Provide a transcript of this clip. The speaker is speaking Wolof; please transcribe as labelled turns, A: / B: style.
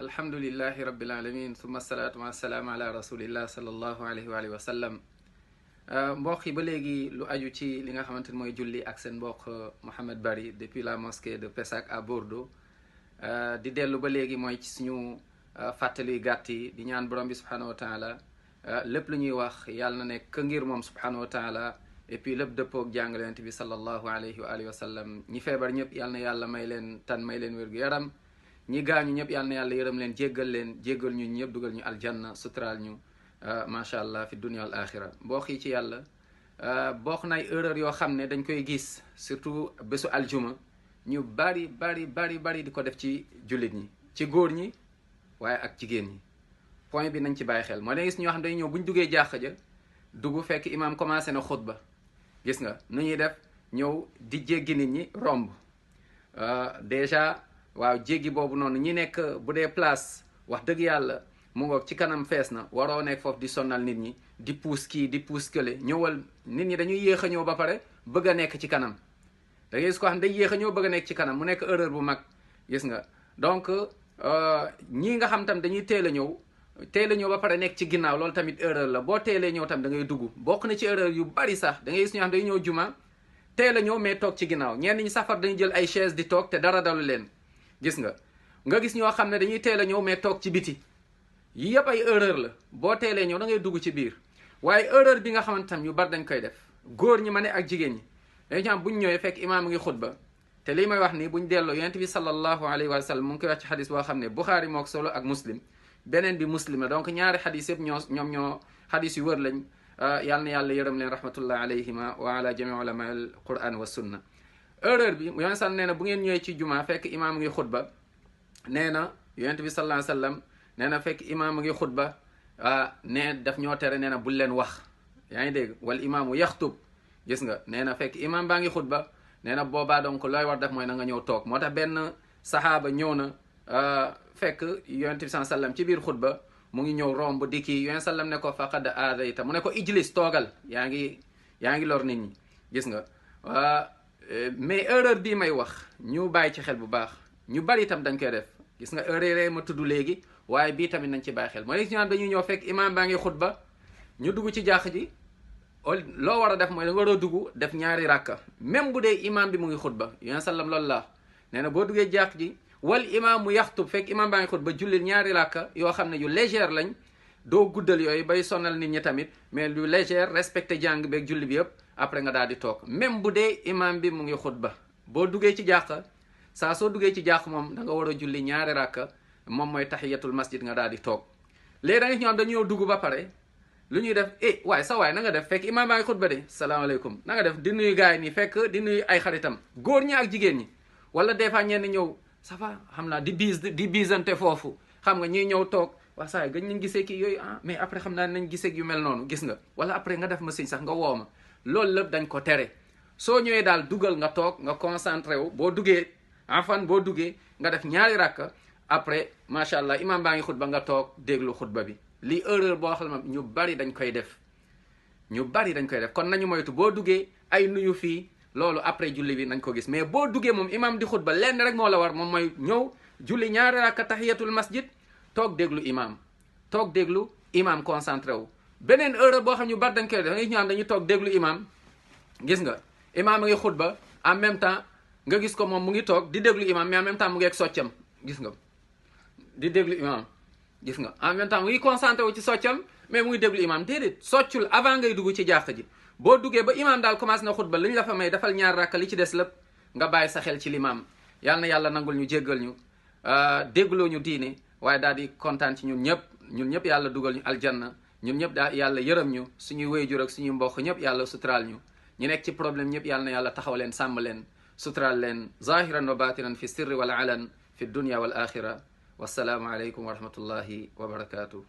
A: alhamdulillahi rabbil alamin summa salaatu wa salaam ala rasulillah sallallahu alayhi wa alihi wa sallam. mbokk yi ba léegi lu aju ci li nga xamante ne mooy julli ak seen mbokk Mouhamed Bari depuis la mosquée de Pessac à Bordeaux. di dellu ba léegi mooy ci suñu fàttali gàtt yi di ñaan borom bi subhanahu wa taala lépp lu ñuy wax yàlla na nekk ngir moom subhanahu wa taala et puis lépp dëppoog jàngalent bi sallallahu alayhi wa alihi wa sallam. ñi feebar ñëpp yàlla na yàlla may leen tan may leen wér-gu-yaram. ñi gaañu ñëpp yàlla na yàlla yërëm leen jéggal ñu ñëpp dugal ñu aljanna suturaal ñu macha allah fi dunia wal axira. mbokk yi ci yàlla bokk na ay erreur yoo xam ne dañ koy gis surtout bésu aljuma ñu bari di ko def ci jullit ñi ci góor ñi waaye ak jigéen ñi. point bi nañ ci bàyyi xel moo da gis ñoo xam dañuy ñëw bu ñu duggee jàkka ja dugg fekk imaam commencé na xutba gis nga nu ñuy def ñëw di jéggi nit ñi romb déjà waaw jéggi boobu noonu ñi nekk bu dee place wax dëgg yàlla mu ngoog ci kanam fees na waroo nekk foofu di sonnal nit ñi di puus kii di puus kële ñëwal nit ñi dañuy yéex a ñëw ba pare bëgg a nekk ci kanam da ngay gis ko xam day yéex a ñëw bëgg a nekk ci kanam mu nekk erreur bu mag gis nga. donc ñii nga xam tam dañuy teel a ñëw ba pare nekk ci ginnaaw loolu tamit erreur la boo teelee ñëw tam da ngay dugg bokk na ci erreur yu bari sax da ngay gis ñoo xam dañuy ñëw juma teel a ñëw mais toog ci ginnaaw ñenn ñi safar dañuy jël ay chaise di toog te dara dalu leen gis nga gis ñoo xam ne dañuy teel a ñëw mais toog ci biti yi yëpp ay erreur la boo teelee ñëw da ngay dugg ci biir. waaye erreur bi nga xamante tam ñu bari dañ koy def góor ñi ma ne ak jigéen ñi dañu xam buñ ñëwee fekk imaam a ngi xutba te lii may wax nii buñ delloo yonent bi sallallahu alayhi wa sallam mu ngi koy wax ci xadis boo xam ne Buxaari moo ko solo ak muslim beneen bi muslim la donc ñaari xadis yëpp ñoo xadis yu wër lañ. yàlla na yàlla yërëm leen rahmatullah alayhima wa ala jami ulama al quran wa sunna. erreur bi yonent san nee na bu ngeen ñëwee ci juma fekk imaam a ngi xutba nee na yonent bi sallallahu alayhi wa sallam nee na fekk imaam a ngi xutba ne daf ñoo tere nee na bul leen wax yaa ngi dégg wal imaamu yaxtub gis nga nee na fekk imaam baa ngi xutba nee na boobaa donc looy war def mooy na nga ñëw toog moo tax benn saxaaba ñëw na fekk yonent bi sallallahu alayhi wa sallam ci biir xutba mu ngi ñëw romb di kii yonent sallam ne ko faqad aadayta mu ne ko ijlis toogal yaa ngi lor nit ñi gis nga. mais erreur bii may wax ñu bàyyi ci xel bu baax ñu bari itam dañ koy def gis nga erreur ma tudd léegi waaye bii tamit nañ ci bàyyi xel mooy ñu naan dañuy ñëw fekk imaam baa ngi xutba ñu dugg ci jàkk ji loo war a def mooy da nga war a dugg def ñaari rakka même bu dee imaam bi mu ngi xutba yonent sallam loolu la nee na boo duggee jàkk ji wal imaam mu yaxtub fekk imaam baa ngi xutba jullil ñaari rakka yoo xam ne yu légère lañ doo guddal yooyu bay sonal nit ñi tamit mais lu légère respecté jàng beeg julli bi yëpp après nga daal di toog même bu dee imaam bi mu ngi xutba boo duggee ci jàkk saa soo duggee ci jàkk moom da nga war a julli ñaari rakka moom mooy tahiyatul masjid nga daal di toog. léegi da nga ñoo am dañoo dugg ba pare lu ñuy def waaye sa waay na nga def fekk imaam baa ngi xutba de salaamaaleykum na nga def di nuyu gars yi nii fekk di nuyu ay xaritam góor ñi ak jigéen ñi wala des fois ñenn ñëw ça va xam naa di biisante foofu xam nga ñuy ñëw toog waa saa yi gëj nañ gisee kii yooyu mais après xam naa nañ gisee yu mel noonu gis nga wala après nga def ma siñ sax nga woo ma loolu lépp dañ ko tere. soo ñëwee daal dugal nga toog nga concentré wu boo duggee nga def ñaari rakka après macha allah imaam baa ngi xutba nga toog déglu xutba bi. lii erreur boo xam ne ñu bari dañ koy def kon nañu moytu boo duggee ay nuyu fii loolu après julli bi nañ ko gis mais boo duggee moom imaam di xutba lenn rek moo la war moom mooy ñëw julli ñaari rakka tahiyatul masjid toog déglu imaam concentré wu. beneen erreur boo xam ñu bari dañ koy def ñu am dañuy toog déglu imaam gis nga imaam a ngi xutba en même temps nga gis ko moom mu ngi toog di déglu imaam mais en même temps mu ngi ak soccam gis nga di déglu imaam gis nga en même temps mu ngi concentré wu ci soccam mais mu ngi déglu imaam déedéet soccul avant ngay dugg ci jàkk ji boo duggee ba imaam daal commencé na xutba li ñu la fa may defal ñaar rakka li ci des lépp nga bàyyi sa xel ci limaam yàlla na yàlla nangul ñu jéggal ñu déggloo ñu diine waaye daal di kontaan ci ñun ñëpp yàlla dugal ñu aljanna ñun ñëpp daal yàlla yërëm ñu suñuy wéyjur ak suñuy mbokk ñëpp yàlla suturaal ñu nekk ci problème ñëpp yàlla na yàlla taxaw leen sàmm leen suturaal leen zahiran wa batinan fi sirri wal alan fi dunya wal axira wassalaamu aleykum wa rahmatullahi wa barakatuh